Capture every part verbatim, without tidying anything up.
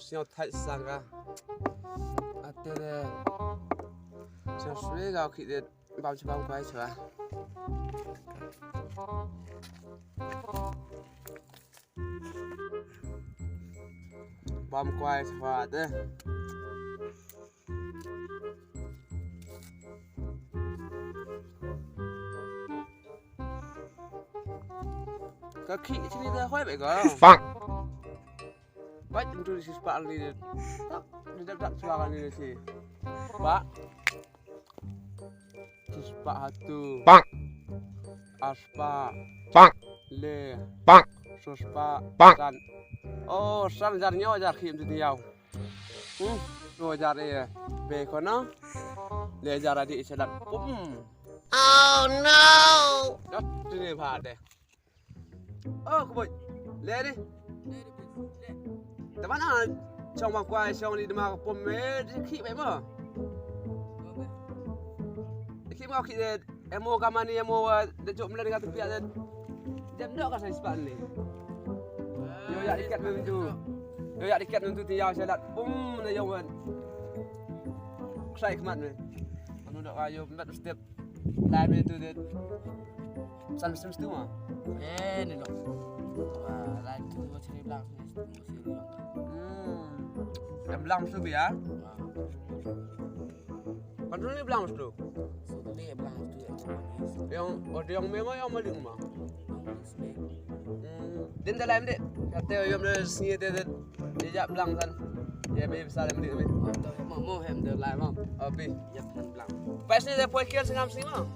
Sñiaw thait sang ka. Ate de. Sñiaw swe ka ki de. Bam chu bam kwai chwa. Bam kwai chwa de. Ka khih chini da hoi bai ka. Bang. Bai tu si spah ni de. Tak, ni dak dak chwa ni de si. Ba. Su spah hatu. Bang. Ar spah. Bang. Le. Bang. Su spah. Bang. San. Oh, san hajar ñiew hajar khih tu ñiew. Hmm, dua hajar eh, be kono. Le hajar adi selat. Pum. Oh no. Dah, sini bah deh. Oh, keboj. Le deh. Teman ah, chong bang kwai, chong ni dema pum eh, di khih be mo. Di khih mo khih de. Emo ka mani emo wa de jok mlan ka tu pia de. Jam dok ka sai spah ni. Yo ya dikat mem tu. Yo ya dikat mem tu ti ya selat. Pum na yo wan. Sai khmat me. Anu dok ayo met step. Lai me tu de. San sem stu ma. Eh ni lo. Lai tu wa chini blang. Hmm. Em blang stu bi ya. Kan tu ni blang stu. Yang, oh, yang memang yang maling mah. Hmm. Din dalam dek. Kata yang dah sini dek dek. Dia jak blang kan. Ya be besar maling ni. Mo mo hem de lai mo. Abi. Ya kan blang. Pas ni dia poi kian sengam sini mah.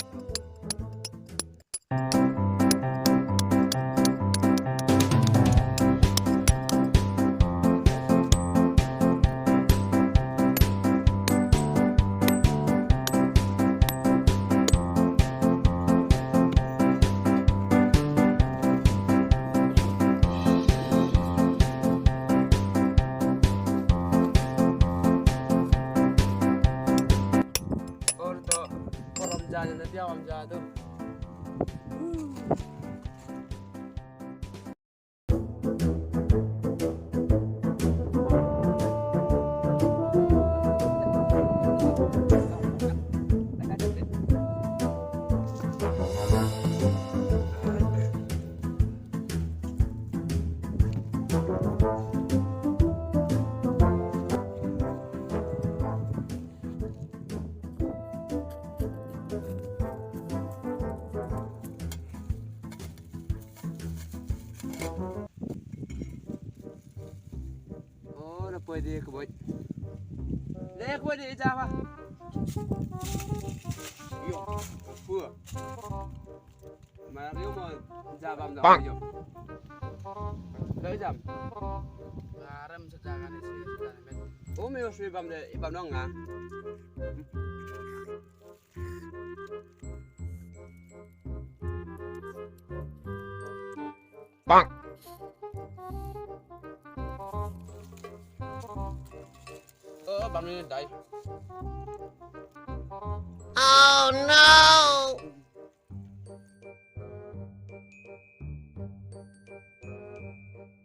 Or to, korom jani na dia wam jadu. Oh, na poi de keboj. De keboj de ija ba. Yo, pua. Ma riu mo jabam da. Bang. Yo. Da jam. Garam sedagan isi sedagan met. Oh, mi usui bam de, ibam dong nga. Bang. Oh, bang ni dai. Oh no.